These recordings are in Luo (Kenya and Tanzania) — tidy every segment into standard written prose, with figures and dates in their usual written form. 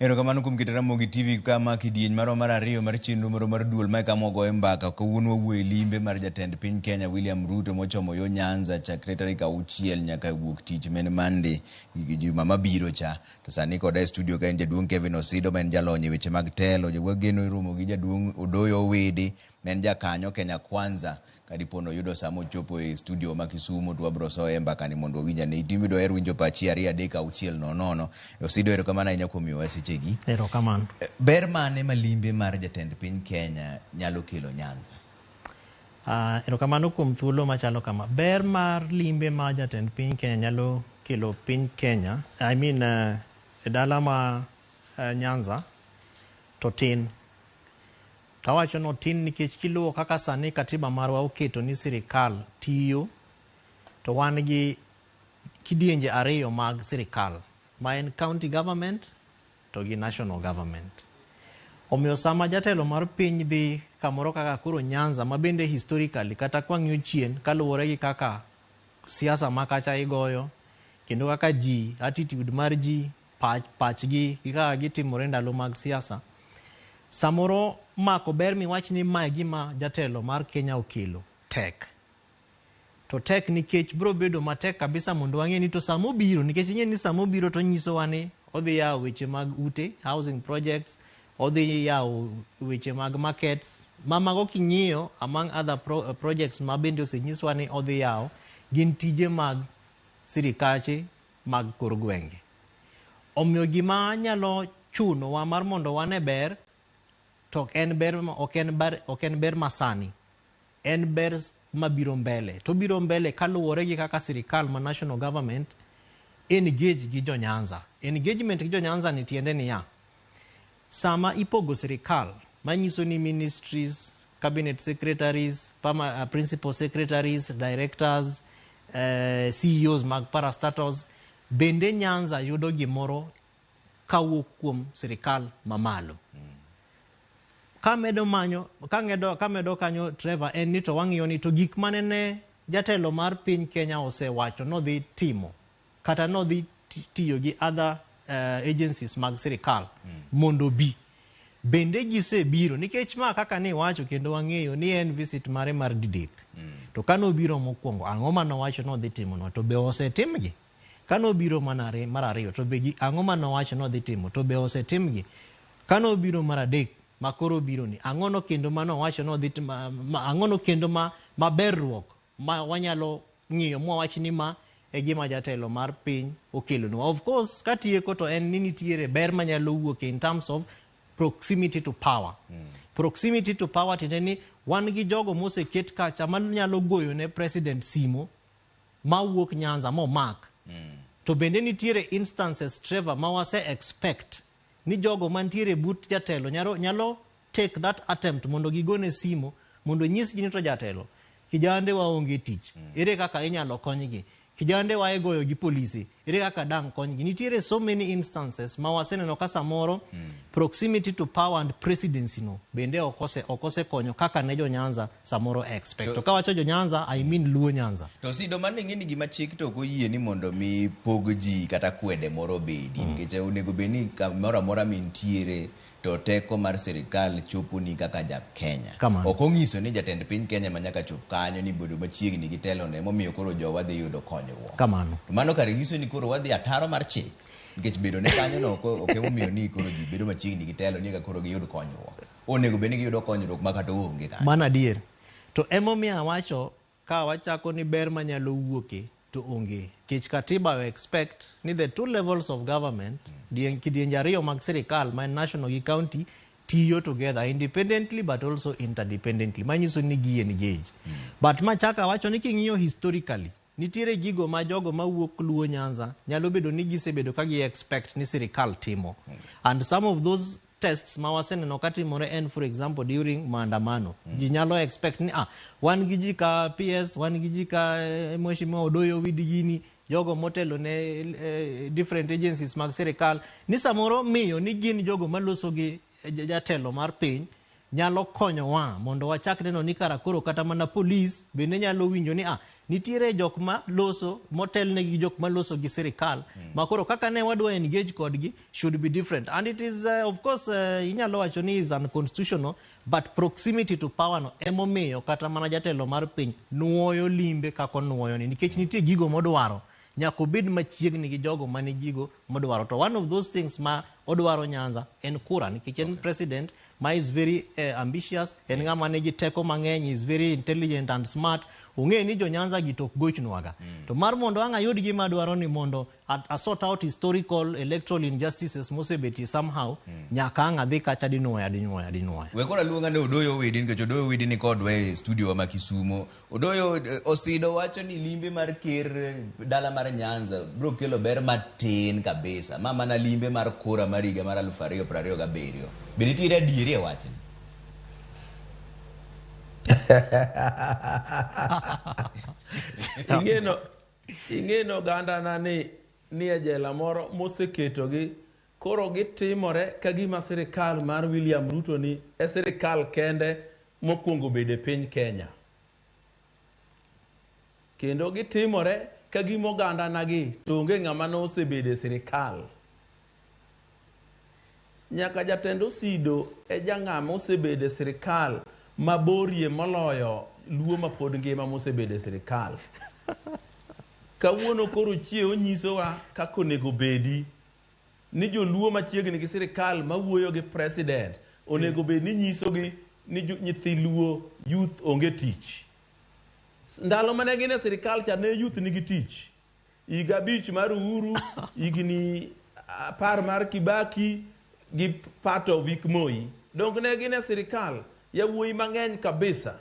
Erokamano kuom keto Ramogi TV kama kidieny marwa mar ariyo mar chenro marwa mar duol mae kama wagoye mbaka. Kawuono wawuoyo e limbe mar jatend piny Kenya William Ruto mochomo yo Nyanza chakre tarik 6 nyaka wuok tich men Monday juma mabiro cha. To sani koda e studio ka en jaduong' Kevin Osido ma en jalony e weche mag telo. Wageno romo gi jaduong' Odoyo Owidi ma en jakanyo Kenya Kwanza. Ka dipo ni oyudo sama ochopo e studio ma Kisumu to wabiro soye e mbakani mondo wawinj ane. In bende oher winjo pachi 2 3 6 0 0. Osido, erokamano ahinya kuom miyowa sechegi. Erokamano. Ber mane ma limbe mar jatend piny Kenya nyalo kelo Nyanza? Erokamano kuom thuolo machalo kama. Ber mar limbe ma jatend piny Kenya nyalo kelo piny Kenya, I mean e dala ma Nyanza to tin. To awacho ni otin nikech kiluwo kaka sani katiba marwa oketo ni sirikal tiyo, to wan gi kidienje ariyo mag sirikal ma en county government to gi national government. Omiyo sama jatelo mar piny dhi kamoro kaka koro Nyanza ma bende historically kata kwang'iyo chien kaluwore gi kaka siasa ma kacha igoyo kendo kaka ji attitude mar ji pachgi gi kaka gitimore ndalo mag siasa, samoro mako ber miwach ni mae gima jatelo mar Kenya okelo tek. To tek nikech bro bedo matek kabisa mondo wang'e ni to sama obiro, nikech ing'e ni sama obiro to onyisowa ni odhi yawo weche mag ute, housing projects, odhi yawo weche mag markets, ma mago king'iyo among other projects ma bende osenyiswa ni odhi yawo, gin tije mag sirikache mag kor gwenge. Omiyo gima nyalo chunowa mar mondo wane ber, to ok en ber, ok en ber masani. En ber mabiro mbele. To biro mbele kaluwore gi kaka sirikal ma national government engage gi jo Nyanza. Engagement gi jo Nyanza ni tiende niya, sama ipogo sirikal manyiso ni ministries, cabinet secretaries, principal secretaries, directors, CEOs mag parastatals, bende Nyanza yudo gimoro kawuok kuom sirikal mamalo. Kamedo manyo, kang'edo, kamedo kanyo Trevor, en ni to wang'iyo ni to gik mane ne jatelo mar piny Kenya osewacho nodhi timo kata nodhi tiyo gi other agencies mag sirikal mondo bi. Bende gisebiro nikech ma kaka ni wacho kendo wang'eyo ni en visit mare mar didek. To kane obiro mokwongo, ang'o mane owacho nodhi timo to be osetimgi? Kane obiro mar ariyo to be ang'o mane owacho nodhi timo to be osetimgi? Kane obiro mar adek ma koro obiro ni, ang'o no kendo mane owacho nodhi timo, ang'o no kendo ma maberruok ma wanyalo ng'iyo mwawach ni ma e gima jatelo mar piny okelonwa. Of course, katieko to en ni nitiere ber manyalo wuok in terms of proximity to power. Proximity to power tiende ni wan gi jogo moseket kacha manyalo goyo ne president simo mawuok Nyanza momak. To bende nitiere instances, Trevor, ma wase expect ni jogo mantiere but jatelo nyalo take that attempt mondo gigone simo mondo nyisgi ni to jatelo kijande waonge tich, ere kaka inyalo konygi, kijande wa igoyo gi polisi, ere kaka dang' konygi. Nitiere so many instances ma waseneno ka samoro proximity to power and presidency no bende ok osekonyo kaka ne jo Nyanza samoro expect. To kawacho jo Nyanza, I mean Luo Nyanza. To Sido, mano ing'e ni gima chik to ok oyie ni mondo mi pog ji kata kwede moro obedi, nikech onego bed ni kamoro amora mintiere to teko mar sirikal choponi kaka ja Kenya. Kamano. Ok onyiso ni jatend piny Kenya ma nyaka chop kanyo ni bedo machiegni gi telone emomiyo koro jowa dhi yudo konyruok. Kamano. To mano kare nyiso ni koro wadhi ataro mar chik, nikech bedo ne kanyo no ok emomiyo ni koro ji bedo machiegni gi telo ni eka koro giyud konyruok. Onego bed ni giyudo konyruok ma kata onge kanyo. Mano adier. To emomiyo awacho ka wachako ni ber manyalo wuoke to onge. Kech katiba we expect ni the two levels of government, kidienje ariyo mag sirikal ma en national gi county, tiyo together independently but also interdependently. Manyiso ni gi engage. But machaka wacho ni king'iyo historically, nitiere gigo ma jogo mawuok Luo Nyanza nyalo bedo ni gisebedo ka gi expect ni sirikal timo. And some of those tests ma waseneno katimore en for example during maandamano. Ji nyalo expect ni wan gi ji ka PS, wan gi ji ka Mheshimiwa Odoyo Owidi gini, jogo motelo ne different agencies mag sirikal, ni samoro miyo ni gin jogo maloso gi jatelo mar piny nyalo konyowa mondo wachak neno ni kara koro kata mana polis bende nyalo winjo ni nitiere jok ma loso motelnegi gi jok ma loso gi sirikal ma koro kaka ne wadwa engage kodgi should be different. And it is of course inyalo wacho ni is unconstitutional, but proximity to power no emomiyo kata mana jatelo mar piny nuoyo limbe kaka onuoyo ni, nikech nitie gigo modwaro nyaka obed machiegni gi jogo mani gigo modwaro. To one of those things ma odwaro Nyanza en kura, nikech en president ma is very ambitious, en ng'ama nigi teko mang'eny, is very intelligent and smart. Ong'e ni jo Nyanza gi to ok gochnwaga. To mar mondo ang' ayud gima adwaro ni mondo a sort out historical electoral injustices mosebetie somehow, nyaka ang' adhi kacha dinuoya dinuoya dinuoya. We koro aluonga ne Odoyo Owidi, nikech Odoyo Owidi ni kodwa e studio wa ma Kisumo. Odoyo, Osido wacho ni limbe mar ker dala mar Nyanza biro kelo ber matin kabisa. Ma mana limbe mar kura mar higa mar 2027. Be nitiere adieri e wachni? Ing'eno ogandana ni e jela moro moseketogi, koro gitimore ka gima sirikal mar William Ruto ni e sirikal kende mokwongo bedo e piny Kenya. Kendo gitimore ka gima ogandanagi to onge ng'ama nosebedo e sirikal. Nyaka jatend Osido e jang'ama osebedo e sirikal maborie moloyo Luo mapod ngima mosebedo e sirikal. Kawuono koro chiew onyisowa kaka onego bedi ni joluo machiegni gi sirikal mawuoyo gi president onego bed ni nyisogi ni nyithi Luo youth onge tich. Ndalo mane gin e sirikal cha ne youth nigi tich. Higa 5 mar Uhuru, higni 10 mar Kibaki gi part of Wik Moi. Donk ne gin e sirikal yawuoyi mang'eny kabisa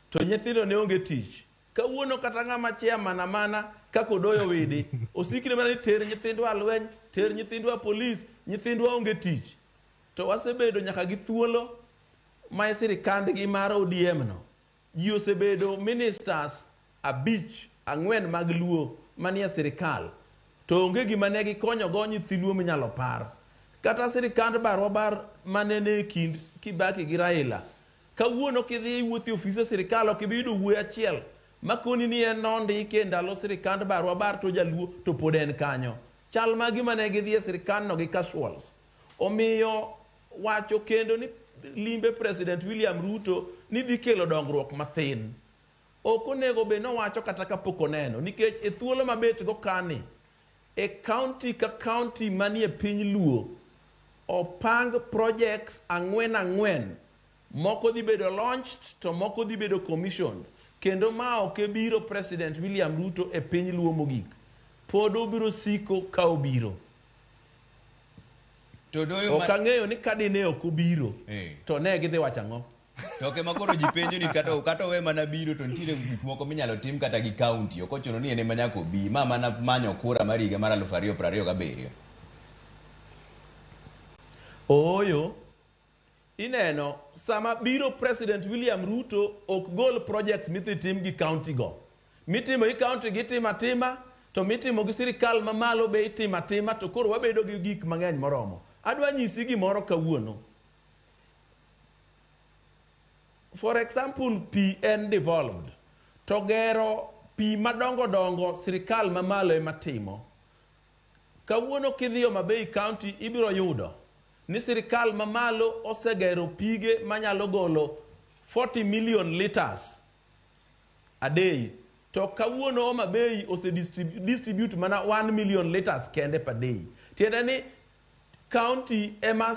to nyithindo ne onge tich. Kawuono kata ng'ama chairman amana kaka Odoyo Owidi osikne mana ni ter nyithindwa lweny, ter nyithindwa polis, nyithindwa onge tich. To wasebedo nyaka gi thuolo ma e sirikandgi mar ODM no. Ji osebedo ministers 5, 4 mag Luo manie sirikal. To onge gima ne gikonyo go nyithi Luo minyalo par. Kata sirikand barwa bar manene e kind Kibaki gi Raila. Kawuono kidhi iwuotho e ofise sirikal ok ibi yudo wuoyi achiel makoni ni en nondike e ndalo sirikand barwa bar to jaluo to pod en kanyo. Chal ma gima ne gidhi e sirikandno gi casuals. Omiyo wacho kendo ni limbe President William Ruto ni dhi kelo dongruok mathin. Ok onego bed nowacho kata kapok oneno, nikech e thuolo mabet go kani, e county ka county manie piny Luo, opang projects 4 4, moko dhi bedo launched to moko dhi bedo commissioned. Kendo ma ok e biro President William Ruto e piny Luo mogik. Pod obiro siko ka obiro. Ok ang'eyo ni ka dine ok obiro, to ne gidhi wacho ang'o? To ok ema koro ji penjo ni kata owe mana biro to nitiere gik moko minyalo tim kata gi county. Ok ochuno ni en ema nyaka obi. Ma mana manyo kura mar higa mar 2027. Ooyo. Ineno, sama biro President William Ruto ok gol projects midhi tim gi county go. Mitimo gi county gitimo atima, to mitimo gi sirikal mamalo be itimo atima, to koro wabedo gi gik mang'eny moromo. Adwa nyisi gimoro kawuono. For example, pi en devolved. To gero pi madongo dongo sirikal mamalo ema timo. Kawuono kidhi Homa Bay County ibiro yudo ni sirikal mamalo osegero pige manyalo golo 40 million liters a day. To kawuono Homa Bay ose distribute mana 1 million liters kende per day. Tiende ni county ema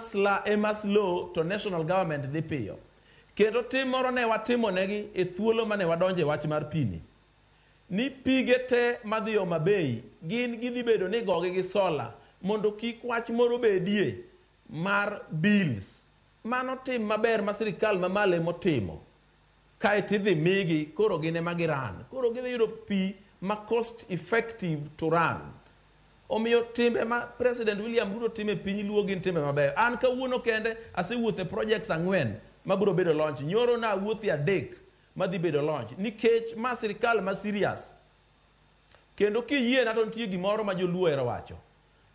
slow to national government dhi piyo. Kendo tim moro ne watimo negi e thuolo mane wadonje wach mar pi ni. Ni pige te madhi Homa Bay gin gidhi bedo ni gogi gi solar mondo kik wach moro bedie mar bills. Mano tim maber ma sirikal mamalo emotimo. Kae tidhi migi koro gin ema giran. Koro gidhi yudo pi ma cost effective to run. Omiyo timbe ma President William Ruto timo e piny Luo gin timbe mabeyo. An kawuono kende asewuotho e projects 4 mabiro bedo launch. Nyoro na awuotho e 3 madhi bedo launch. Nikech ma sirikal ma serious. Kendo kiyiena to nitie gimoro ma joluo ohero wacho.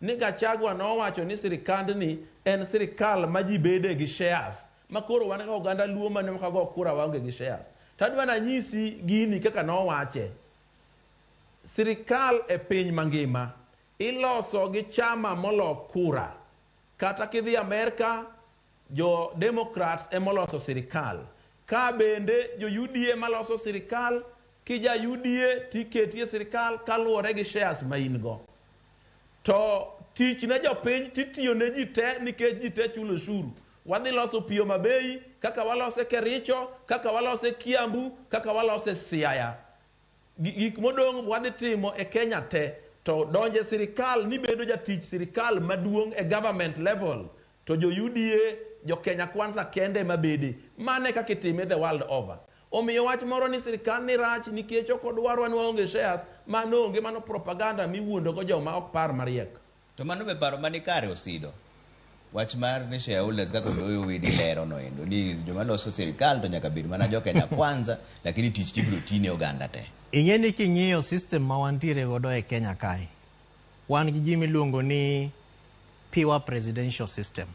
Ni Gachagua nowacho ni sirikandni en sirikal ma ji bede gi shares. ma koro wan kaka oganda Luo mane ok wago kura waonge gi shares. To adwa nanyisi gini kaka nowache. Sirikal e piny mangima iloso gi chama molo kura. Kata kidhi Amerka, jo Democrats emoloso sirikal. Ka bende jo UDA maloso sirikal, kija UDA tiketi e sirikal kaluwore gi shares ma in go. To tich ne jopiny titiyo ne ji te nikech ji te chulo osuru. Wadhi loso pi Homa Bay, kaka walose Kericho, kaka walose Kiambu, kaka walose Siaya. Gik modong' wadhi timo e Kenya te. To donje sirikal ni bedo jatich sirikal maduong' e government level to jo UDA, jo Kenya Kwanza kende ema bede. Mano e kaka itime the world over. Omiyo wach moro ni sirikal ni rach nikech ok odwarwa ni waonge shares, mano onge, mano propaganda miwuondo go joma ok par mariek. To mano be paro mani kare Osido. Wach mar ni shareholders kaka Odoyo Owidi lero no endo ni joma loso sirikal to nyaka bed mana jo Kenya Kwanza lakini tich tibiro tine oganda te. Ing'e ni king'iyo system ma wantiere godo e Kenya kae, wan gi gima iluongo ni pure presidential system.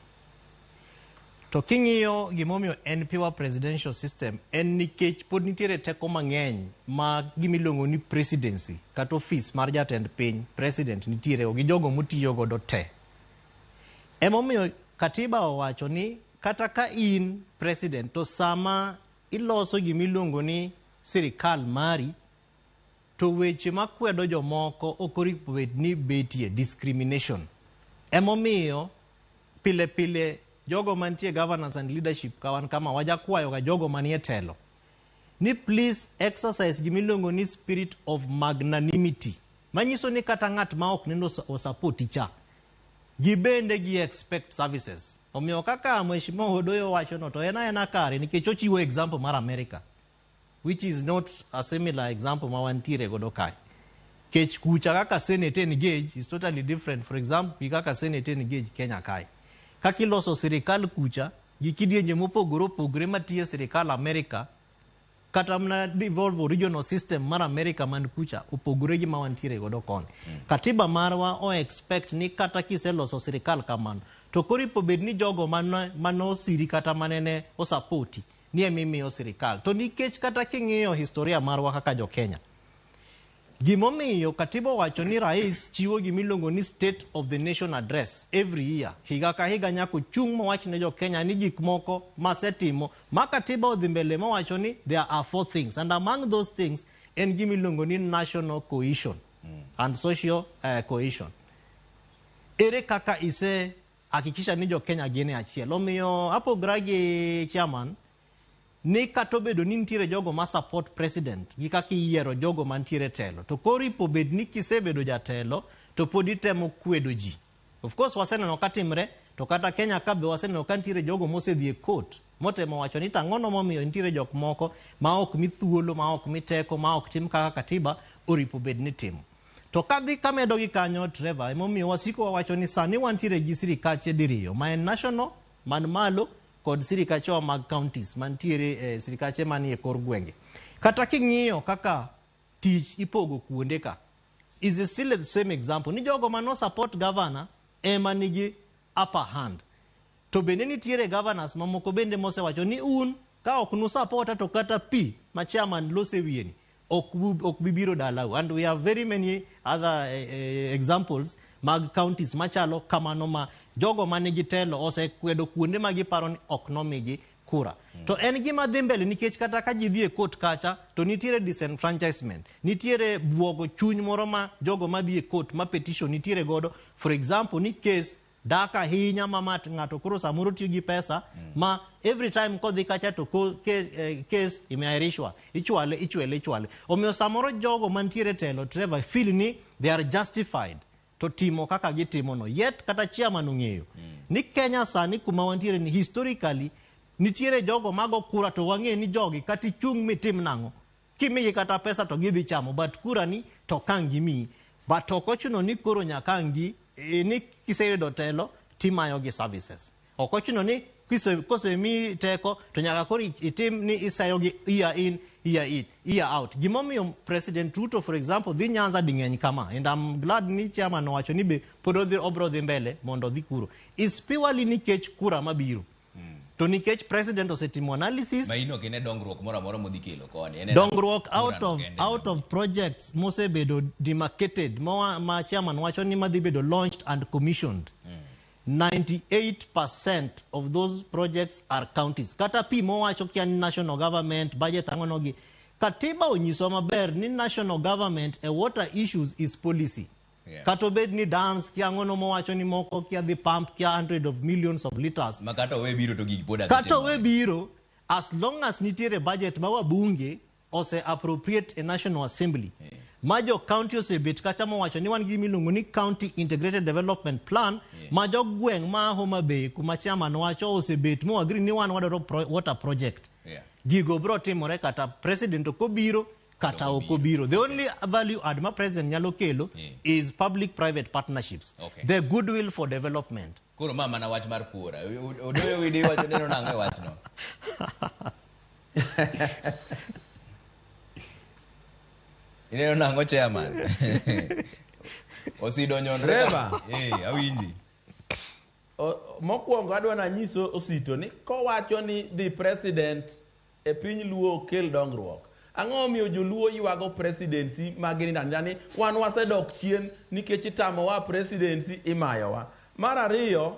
To king'iyo gimomiyo en pure presidential system, en nikech pod nitiere teko mang'eny ma gimiluongo ni presidency kata ofis mar jatend piny, president nitiere go gi jogo motiyo godo te. Emomiyo katiba owacho ni kata ka in president to sama iloso gimiluongo ni sirikal mari to weche makwedo jomoko ok oripo bed ni betie discrimination. Emomiyo pile pile jogo mantie governance and leadership ka wan kama wajakwayo ga jogo manie telo ni please exercise gimiluongo ni spirit of magnanimity manyiso ni kata ng'at ma ok nendo osapoti cha gibende gi expect services. Omiyo kaka Mheshimiwa Odoyo wacho no to en aena kare nikech ochiwo example mar America which is not a similar example ma wantiere godo kae. Kech kucha kaka Senate engage is totally different. For example, gi kaka Senate engage Kenya kae. Kaka iloso sirikal kucha gi kidienje mopogore opogore matiyo e sirikal America kata mana devolve regional system mar America man kucha opogore gi ma wantiere godo koni. Katiba marwa o expect ni kata kiseloso sirikal kamano to koripo bed ni jogo manosiri kata manene osapoti ni emimiyo sirikal. To nikech kata king'iyo historia marwa kaka jo Kenya, gimomiyo katiba owacho ni rais chiwo gimiluongo ni state of the nation address every year higa ka higa nyaka ochung' mowach ne jo Kenya ni gik moko masetimo ma katiba odhi mbele mowacho ni there are four things and among those things en gimiluongo ni national cohesion and social cohesion. Ere kaka ise hakikisha ni jo Kenya gin e achiel? Omiyo apogra gi chairman ni kata obedo ni nitiere jogo ma support president gi kaka iyiero jogo mantiere telo to koripo bed ni kisebedo jatelo to pod itemo kwedo ji. Of course waseneno ka timre to kata Kenya ka be waseneno ka nitiere jogo mosedhi e court motemo wacho ni tang'ono momiyo nitiere jok moko ma ok mi thuolo ma ok mi teko ma ok tim kaka katiba oripo bed ni timo. To kadhi kamedo gi kanyo Trevor, emomiyo wasiko wawacho ni sani wantiere gi sirikache diriyo ma en national man malo kod sirikachewa mag counties mantiere sirikache manie kor gwenge. Kata king'iyo kaka tich ipogo kuonde ka is still the same example ni jogo mano support governor ema nigi upper hand. To bende nitiere governors mamoko bende mosewacho ni un ka ok nusapota to kata pi ma chairman lose wiye ni ok bi biro dalau. And we have very many other examples mag counties machalo kamano ma jogo manigi telo osekwedo kuonde ma giparo ni ok nomigi kura. To en gima dhi mbele nikech kata ka ji dhi e court kacha to nitiere disenfranchisement, nitiere buogo chuny moro ma jogo madhi e court ma petition nitiere godo. For example, ni case dak ahinya ma mat ng'ato koro samoro tiyo gi pesa ma every time kodhi kacha to case imeahirishwa, ichwale ichwele ichwale. Omiyo samoro jogo mantiere telo Trevor feel ni they are justified to timo kaka gitimo no. Yet kata chairman ong'eyo ni Kenya sani kuma wantiere ni historically nitiere jogo mago kura to wang'e ni jogi kata ichung' mitim nang'o kimigi kata pesa to gidhi chamo but kura ni to kang' gimiyi but ok ochuno ni koro nyaka ang' gi ni kiseyudo telo timayo gi services. Ok ochuno ni kosemiyi teko to nyaka koro itim ni iseyo gi year in year in year out. Gimomiyo President Ruto for example dhi Nyanza ding'eny kama and I'm glad ni chairman owacho ni be pod odhi obro dhi mbele mondo odhi kuro is purely nikech kura mabiro. To nikech president osetimo analysis Ma in ok ine dongruok moro amora modhi kelo koni. En ena dongruok out kurano of kende. out of projects mosebedo demarcated ma chairman wacho ni madhi bedo launched and commissioned, 98% of those projects are counties. Kata pi mowacho kia ni national government budget ang'ono gi katiba onyisowa maber ni national government e water issues is policy. Kata obed ni dams kia ang'ono mowacho ni moko kia dhi pump kia hundred of millions of liters. Ma kata owe biro to gigi pod adhi Kata timore. owe biro, as long as nitiere budget ma wabunge ose appropriate e National Assembly, ma jo county osebet kacha mowacho ni wan gi gima iluongo ni County Integrated Development Plan, ma jogweng' ma Homa Bay kuma chairman wacho osebet mo agree ni wan wadwaro water project. Gigo bro timore kata president ok obiro kata ok obiro. The only value add ma president nyalo kelo is public private partnerships. The goodwill for development. Koro ma mana wach mar kura. Odoyo widi wacho neno nang'o e wachno? Ineno nang'o chairman? Osido nyonre. Trevor. Awinji. Mokwongo adwa nanyiso Osito ni kowacho ni the president e piny Luo okel dongruok. Ang'o omiyo joluo ywago presidency magini nani wan wasedok chien nikech itamowa presidency imayowa. Mar ariyo,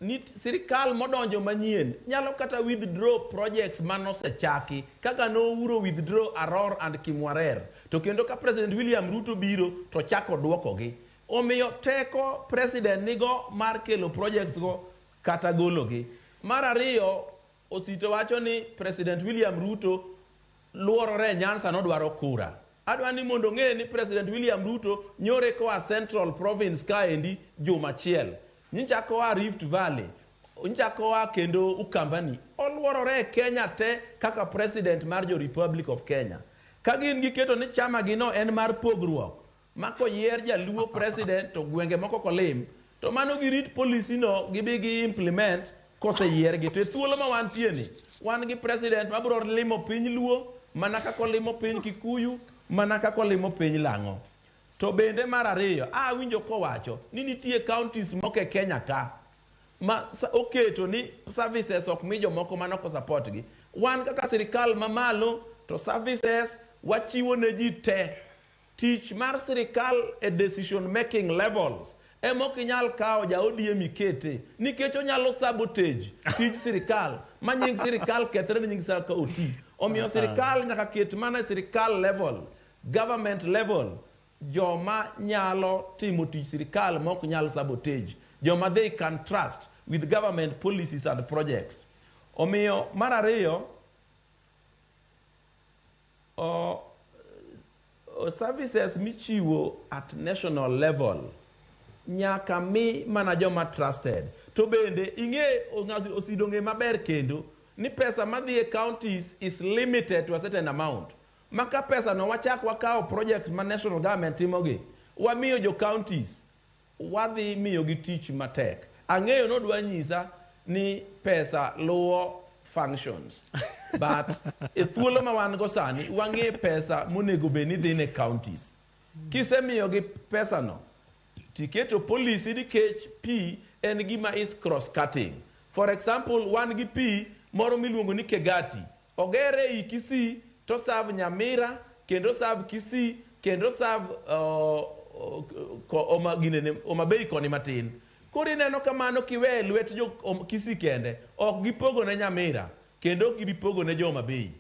ni sirikal modonjo manyien nyalo kata withdraw projects manosechaki kaka nouro withdraw Aror and Kimwarer, to kendo ka President William Ruto biro to chako duokogi. Omiyo teko president nigo mar kelo projects go kata gologi. Mar ariyo, Osito wacho ni President William Ruto luorore Nyanza nodwaro kura. Adwa ni mondo ng'e ni President William Ruto nyore koa Central Province kaendi juma achiel. Nyicha koa Rift Valley, nyicha koa kendo Ukambani. Oluorore e Kenya te kaka president mar jo Republic of Kenya. Ka gin giketo ni chama gi no en mar pogruok, ma koyier jaluo president to gwenge moko kolim, to mano girit policy no gibi gi implement koseyiergi. To e thuolo ma wantie ni, wan gi president mabiro limo piny Luo, mana kaka olimo piny Kikuyu, mana kaka olimo piny Lang'o. To bende mar ariyo, awinjo kowacho ni nitie counties moko e Kenya ka ma oketo ni services ok mi jomoko mano ko support gi. Wan kaka sirikal mamalo to services wachiwo ne ji te. Tich mar sirikal e decision making levels ema ok inyal kawo ja ODM ikete nikech onyalo sabotage tij sirikal ma nying sirikal kethre ni nying sirikal oti. Omiyo sirikal nyaka ket mana e sirikal level, government level, joma nyalo timo tich sirikal ma ok nyal sabotage, joma they can trust with government policies and projects. Omiyo mar ariyo, services michiwo at national level nyaka mi mana joma trusted. To bende ing'e Osido ng'e maber kendo ni pesa madhi e counties is limited to a certain amount. Ma ka pesa no wachak wakawo project ma national government timogi, wamiyo jo counties, wadhi miyogi tich matek. Ang'eyo nodwa nyisa ni pesa luwo functions. But e thuolo ma wan go sani, wang'e pesa monego bed ni dhi ne counties. Kisemiyogi pesa no, tiketo policy nikech pi en gima is cross cutting. For example, wan gi pi moro miluongo ni Kegati. Ogere ei Kisii to serve Nyamira, kendo serve Kisii, kendo serve Homa Bay koni matin. Koro ineno kamano kiweye lwet jo Kisii kende, ok gipogo ne Nyamira, kendo ok gibi pogo ne jo Homa Bay.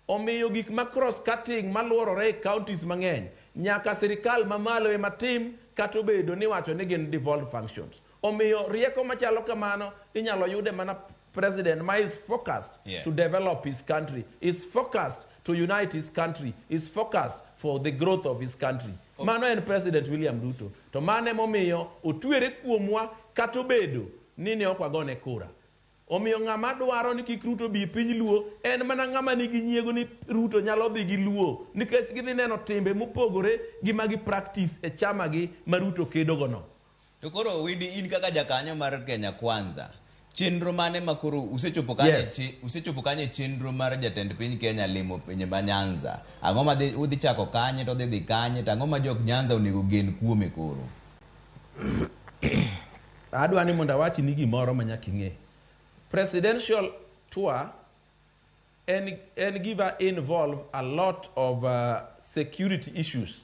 Omiyo gik ma cross cutting maluorore e counties mang'eny, nyaka sirikal mamalo ema tim kata obedo ni wacho ni gin devolved functions. Omiyo rieko machalo kamano inyalo yude mana president ma is focused to develop his country, is focused to unite his country, is focused for the growth of his country. Mano en President William Ruto. To mano emomiyo otwere kuomwa kata obedo ni ne ok wagone kura. Omiyo ng'ama dwaro ni kik Ruto bi piny Luo en mana ng'ama nigi nyiego ni Ruto nyalo dhi gi Luo nikech gidhi neno timbe mopogore gi ma gi practice e chama gi ma Ruto kedo go no. To koro Widi, in kaka jakanyo mar Kenya Kwanza, chenro mane ma koro usechopo kanye? Usechopo kanye chenro mar jatend piny Kenya limo pinje ma Nyanza? Ang'o ma udhi chako kanye to udhi dhi kanye to ang'o ma jok Nyanza onego gen kuome koro? Adwa ni mondo awachni gimoro ma nyaka ing'e. Presidential tour en gima involve a lot of security issues.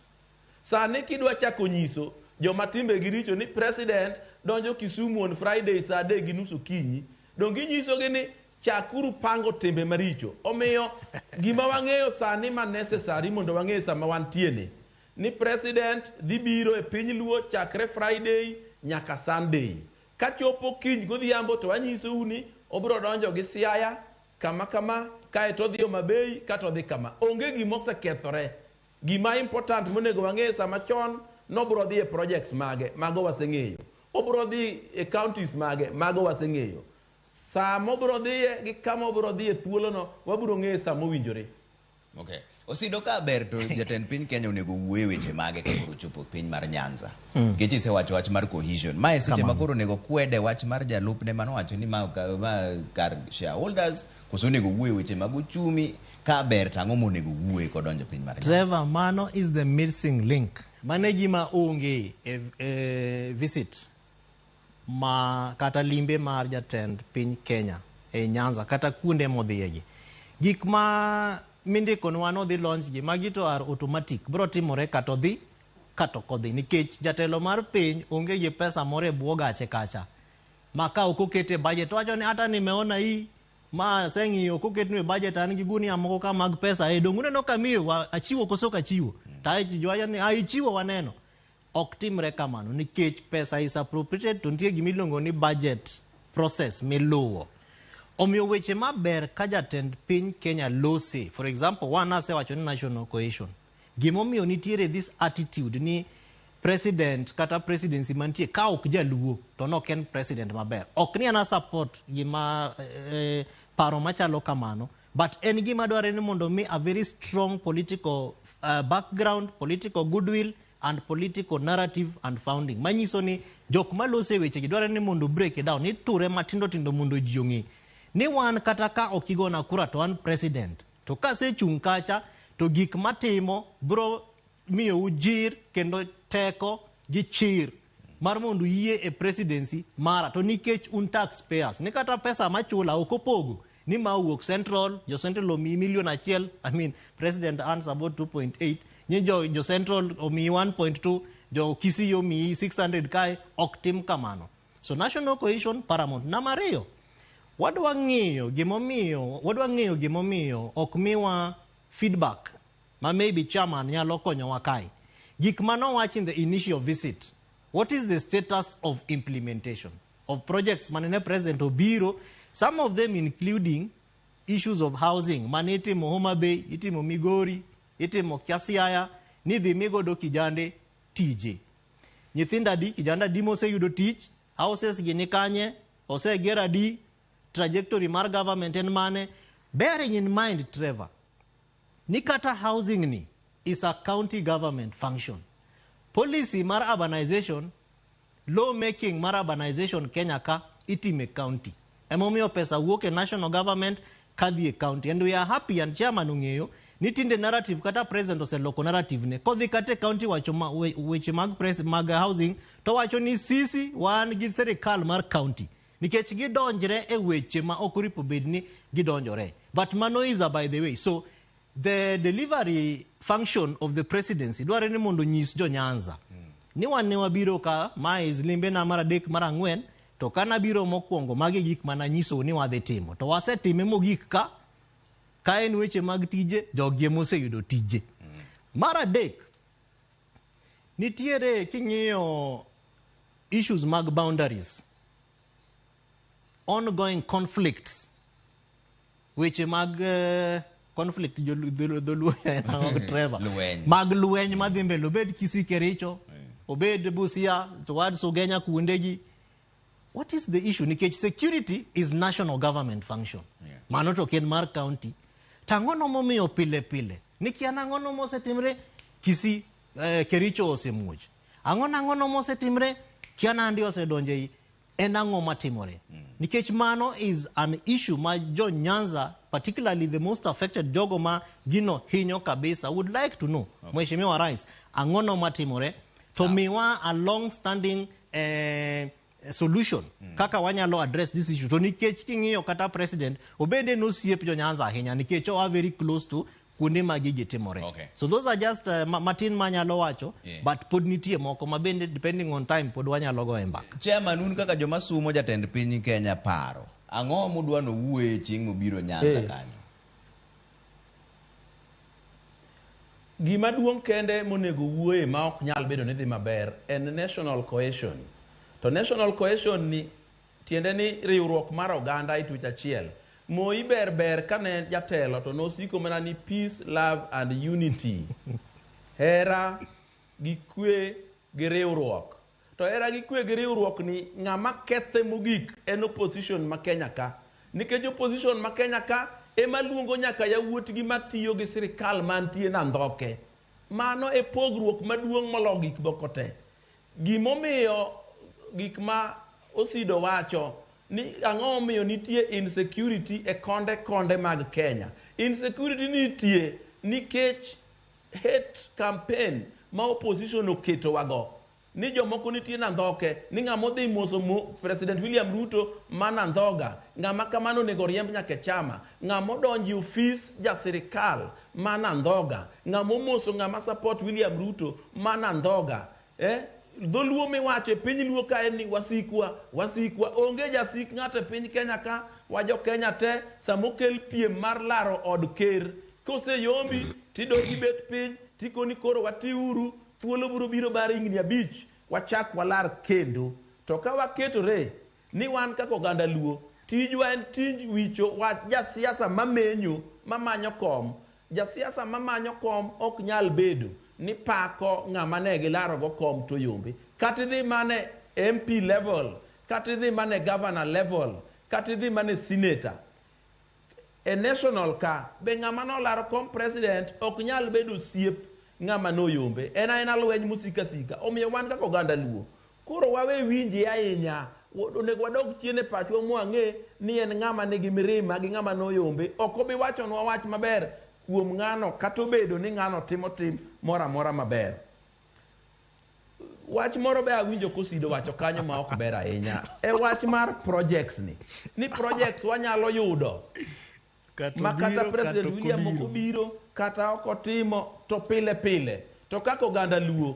Sani kidwa chako nyiso joma timbegi richo ni president donjo Kisumu on Friday saa 3:30 okinyi, donge inyisogi ni chakuru pango timbe maricho. Omiyo gima wang'eyo sani ma necessary mondo wang'e sama wantie ni, ni president dhi biro e piny Luo chakre Friday nyaka Sunday. Kachopo kiny godhiambo to wanyisou ni obiro donjo gi Siaya kama kama, kaeto odhi Homa Bay kata odhi kama. Onge gima osekethore. Gima important monego wang'e sama chon nobiro dhi e projects mage, mago waseng'eyo. Obiro dhi e counties mage, mago waseng'eyo. Sama obiro dhiye gi kama obiro dhiye thuolono, wabiro ng'eyo sama owinjore. Okay. Osido ka ber to jatend piny Kenya onego wuoye e weche mage ka koro ochopo piny mar Nyanza. Nikech isewacho wach mar cohesion. Mae seche ma koro onego kwede wach mar jalupne manowacho ni ma, ma kar shareholders koso onego wuoye weche mag uchumi ka ber to ang'o monego wuoye kodonjo piny mar Nyanza. Trevor, mano is the missing link. Mano e gima onge e visit ma kata limbe mar jatend piny Kenya e Nyanza kata kuonde modhiyegi. Gik ma mindikonwa nodhi launch gi magi to are automatic bro timore kata odhi kata ok odhi nikech jatelo mar piny onge gi pesa moro e bwo gache kacha ma ka ok okete budget to wacho ni hata nimeona hii ma aseng'iyo ok oketnu e budget an gi gunia moko ka mag pesa e dong uneno ka miyo achiwo koso ok achiwo to ji wacho ni ichiwo waneno ok timre kamano nikech pesa is appropriated to nitie gima iluongo ni budget process miluwo. Omiyo weche maber ka jatend piny Kenya lose, for example, wan asewacho ni national cohesion. Gimomiyo nitiere this attitude ni president kata presidency mantie ka ok jaluo to nok en president maber. Ok ni an support gima paro machalo kamano, but en gima dwarore ni mondo mi a very strong political background, political goodwill and political narrative and founding. Manyiso ni jok malose wechegi dwarore ni mondo break it down, ni ture matindo tindo mondo ji ong'e ni wan kata ka ok igona kura to an president. To kasechung' kacha to gik matimo bro miyou jir kendo teko gi chir mar mondo uyie e presidency mara to nikech un taxpayers ni kata pesa machula ok opogo ni ma owuok central jo central omiyi milion achiel I mean president earns about 2.8 ni jo central omiyi 1.2 jo Kisii omiyi 600 kae ok tim kamano. So national cohesion paramount. Namba ariyo, wadwa ng'iyo gimomiyo wadwa ng'eyo gimomiyo ok miwa feedback ma maybe chairman nyalo konyowa kae. Gik manowach in the initial visit, what is the status of implementation of projects manene president obiro, some of them including issues of housing mane itimo Homa Bay, itimo Migori, itimo Siaya, ni dhi migodo kijande tije. Nyithindo adi, kijande adi moseyudo tich, houses gi ni kanye, oseger adi, trajectory mar government en mane. Bearing in mind, Trevor, ni kata housing ni is a county government function. Policy mar urbanization, law making mar urbanization Kenya ka itime county. Emomiyo pesa wuok e national government kadhi e county. And we are happy and chairman ong'eyo ni tinde narrative kata president oseloko narrative ne. Kodhi kata e county wacho ma, weche mag, press, mag housing to wacho ni sisi wan gi sirikal mar county. Nikech gidonjre e weche ma ok oripo bed ni gidonjore. But mano is a by the way. So the delivery function of the presidency dwarore ni mondo nyis jo Nyanza ni wan ne wabiro ka ma is limbe na mar adek mar ang'wen to kana biro mokwongo magi gik mananyisou ni wadhi timo to wasetime mogik ka ka en weche mag tije jogi ema oseyudo tije. Mar adek nitiere king'iyo issues mag boundaries ongoing conflicts weche mag conflict dholuo en ang'o, Trevor? Lweny. Mag lweny madhi mbele obed Kisii Kericho obed Busia towards Ugenya kuondegi. What is the issue? Nikech security is national government function. Mano to ok en mar county. To ang'ono momiyo pile pile nikia nang'ono mosetimre Kisii Kericho osemuoch ang'ono ang'ono mosetimre kia Nandi osedonjo ei en ang'o matimore nikech mano is an issue ma jo Nyanza particularly the most affected jogo ma gino hinyo kabisa would like to know. Mheshimiwa Rais ang'ono matimore to miwa a long standing solution kaka wanyalo address this issue. To nikech king'iyo kata president obende nosiep jo Nyanza ahinya nikech oa very close to kuonde ma gigi timore. So those are just matin manyalo wacho, but pod nitie moko ma bende depending on time pod wanyalo goye mbaka. Chairman, un kaka joma sumo jatend piny Kenya paro, ang'o mudwa nowuoye chieng' mobiro Nyanza kanyo? Gima duong' kende monego wuoye ma ok nyal bedo ni dhi maber en national cohesion. To national cohesion ni tiende ni riwruok mar oganda e twech achiel. Moi ber ber kane jatelo to nosiko mana ni peace, love and unity. Hera gi kwe gi riwruok. To hera gi kwe gi riwruok ni ng'ama kethe mogik en opposition ma Kenya ka. Nikech opposition ma Kenya ka ema luongo nyaka yawuotgi matiyo gi sirikal mantie Nandhoke. Mano e pogruok maduong' molo gik moko te. Gimomiyo gik ma Osido wacho ni ang'o momiyo nitie insecurity e konde konde mag Kenya. Insecurity nitie nikech hate campaign ma opposition oketowago. Ni jomoko nitie Nandhoke, ni ng'ama odhi moso President William Ruto ma Nandhoga, ng'ama kamano onego riemb nyaka e chama, ng'ama odonjo e ofis ja sirikal ma Nandhoga, ng'ama omoso ng'ama support William Ruto ma Nandhoga. Dholuo miwacho e piny Luo ka en ni wasikwa, wasikwa. Onge jasik ng'ato e piny Kenya ka, wa jo Kenya te, sama okel piem mar laro od ker. Koseyombi, tidok ibet piny, tikoni koro watiuru, thuolo biro biro bar higni 5, wachak walar kendo. To ka waketore ni wan kaka oganda Luo, tijwa en tij wicho wach jasiasa mamenyo, mamanyo kom. Jasiasa mamanyo kom ok nyal bedo ni pako ng'ama ne gilarogo kom to yombe. Kata idhi mane MP level, kata idhi mane governor level, kata idhi mane senator. E national ka, be ng'ama nolaro kom president ok nyal bedo osiep ng'ama noyombe. En aena lweny mosika sika. Omiyo wan kaka oganda Luo, koro wawe winje ahinya. Onego wadog chien e pachwa mwang'e ni en ng'ama nigi mirima gi ng'ama noyombe. Ok obi wachonwa wach maber kuom ng'ano kata obedo ni ng'ano timo tim moro amora maber. Wach moro be awinjo kosido wacho kanyo ma ok ber ahinya. E wach mar projects ni. Ni projects wanyalo yudo. Ma kata President William ok obiro, kata ok otimo, to pile pile. To kaka oganda Luo,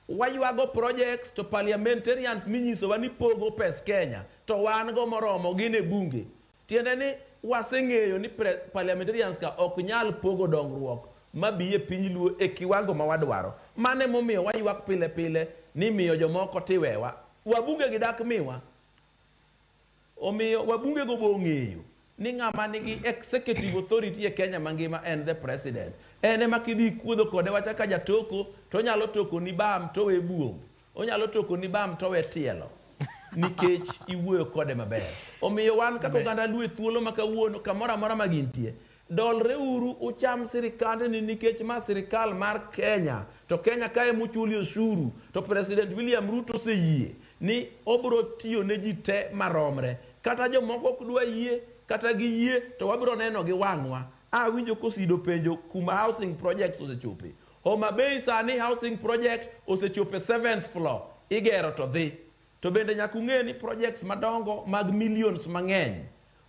waywago projects to parliamentarians minyisowa ni pogo pes Kenya, to wan go moromo gin e bunge. Tiende ni waseng'eyo ni parliamentarians ka ok nyal pogo dongruok mabi e piny Luo e kiwango ma wadwaro. Mano emomiyo waywak pile pile ni miyo jomoko tiwewa. Wabunge gi dak miwa. Omiyo wabunge go bo ong'eyo ni ng'ama nigi executive authority e Kenya mangima en the president. En ema kidhi kuodho kode wach kaka jatoko to onyalo toko ni bam to we buomb. Onyalo toko ni bam to we tielo. Nikech iwuoyo kode maber. Omiyo wan kaka oganda Luo e thuolo ma kawuono kamoro amora ma gintie, dolre uru ucham sirikandni nikech ma sirikal mar Kenya. To Kenya kae muchuli osuru, to President William Ruto oseyie ni obro tiyo ne ji te maromre. Kata jomoko ok dwa yie, kata giyie, to wabro neno gi wang'wa. Awinjo kosido penjo kuma housing projects osechope. Homa Bay sani housing project osechope 7th floor, igero to dhi. To bende nyaka ung'e ni projects madongo mag millions mang'eny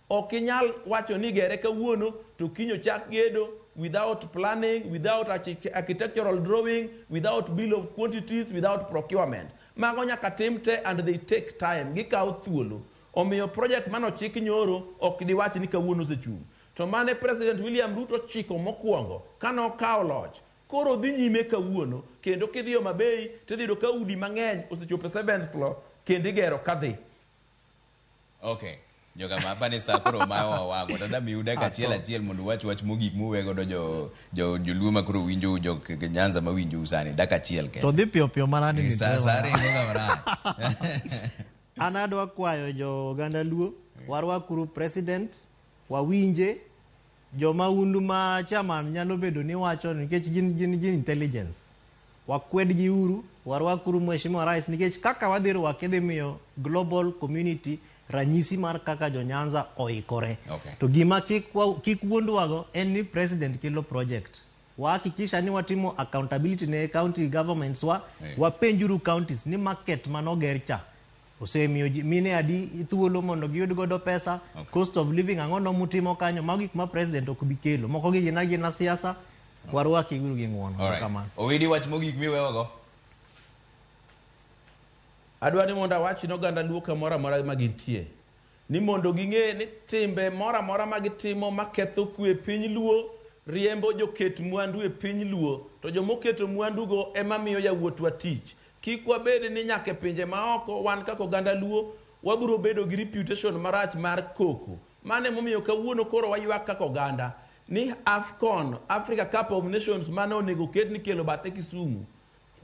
ok inyal wacho ni gere kawuono to kiny ochak gedo without planning, without architectural drawing, without bill of quantities, without procurement. Mago nyaka tim te and they take time, gikawo thuolo. Omiyo project manochik nyoro ok diwach ni kawuono osechung'. To mane President William Ruto chiko mokwongo kanokawo loch, koro dhi nyime kawuono, kendo kidhi Homa Bay tidhi yudo ka udi mang'eny osechopo e 7th floor kendo igero kadhi. Okay. Joka ma apani sa koro mawa wang'o to adamiu dakika achiel achiel mondo uwach wach mogik muwe godo jo joluo ma koro winjou, jo Nyanza ma winjou sani, dakika achiel kende. To dhi piyo piyo manade ni Sa ringo ga marach. An adwa kwayo jo oganda Luo, warwakuru president, wawinje, joma undu ma chairman nyalo bedo ni wacho nikech gin intelligence. Wakwedgi uru, warwakuru Mheshimiwa Rais nikech kaka wadhi rwake dhi miyo global community ranyisi mar kaka jo Nyanza oikore. To gima kik wuondwago en ni president kelo project. Wahakikisha ni watimo accountability ne county governments wa, wapenjuru counties ni market manoger cha. Osemiyo ji mine adi thuolo mondo giyud godo pesa? Okay. Cost of living ang'o no mutimo kanyo? Mago gik ma president ok bi kelo. Moko gi gin agina siasa, warwaki uru gi ng'uono. Alright. Erokamano. Owidi wach mogik miwewago. Adwa ni mondo awach ne oganda Luo kamoro amora ma gintie ni mondo ging'e ni timbe moro amora ma gitimo maketho kwe e piny Luo riembo joket mwandu e piny Luo to jomoketo mwandugo ema miyo yawuotwa tich. Kik wabed ni nyaka e pinje maoko wan kaka oganda Luo wabiro bedo gi reputation marach mar koko. Mano emomiyo kawuono koro waywak kaka oganda ni AFCON, Africa Cup of Nations mane onego ket ni kelo bathe Kisumu.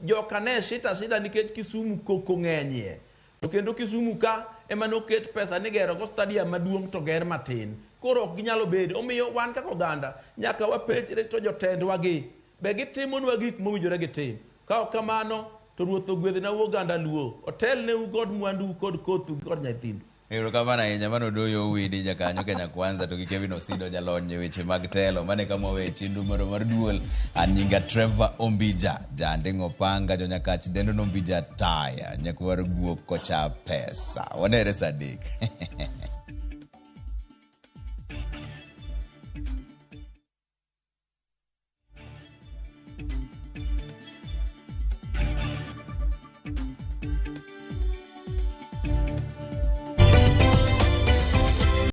Joka ne shita shida nikech Kisumu koko ng'enyie. To kendo Kisumu ka ema noket pesa ni gero go stadium maduong' to ger matin. Koro ok ginyalo bedo. Omiyo wan kaka oganda nyaka wapenjre to jotendwa gi be gitimonwa gik mowinjore gitim. Ka ok kamano to Ruoth ogwedhnau oganda Luo. Otelneu kod mwandu kod kothu kod nyithindu. Erokamano ahinya mano Odoyo Owidi jakanyo Kenya Kwanza to gi Kevin Osido jalony e weche mag telo. Mano e kama waweyo chenro marwa mar duol. An nyinga Trevor Ombija, janding' opanga jonyakach dendo no Ombija taya, nyakwar guok kocha pesa. Wanere saa adek.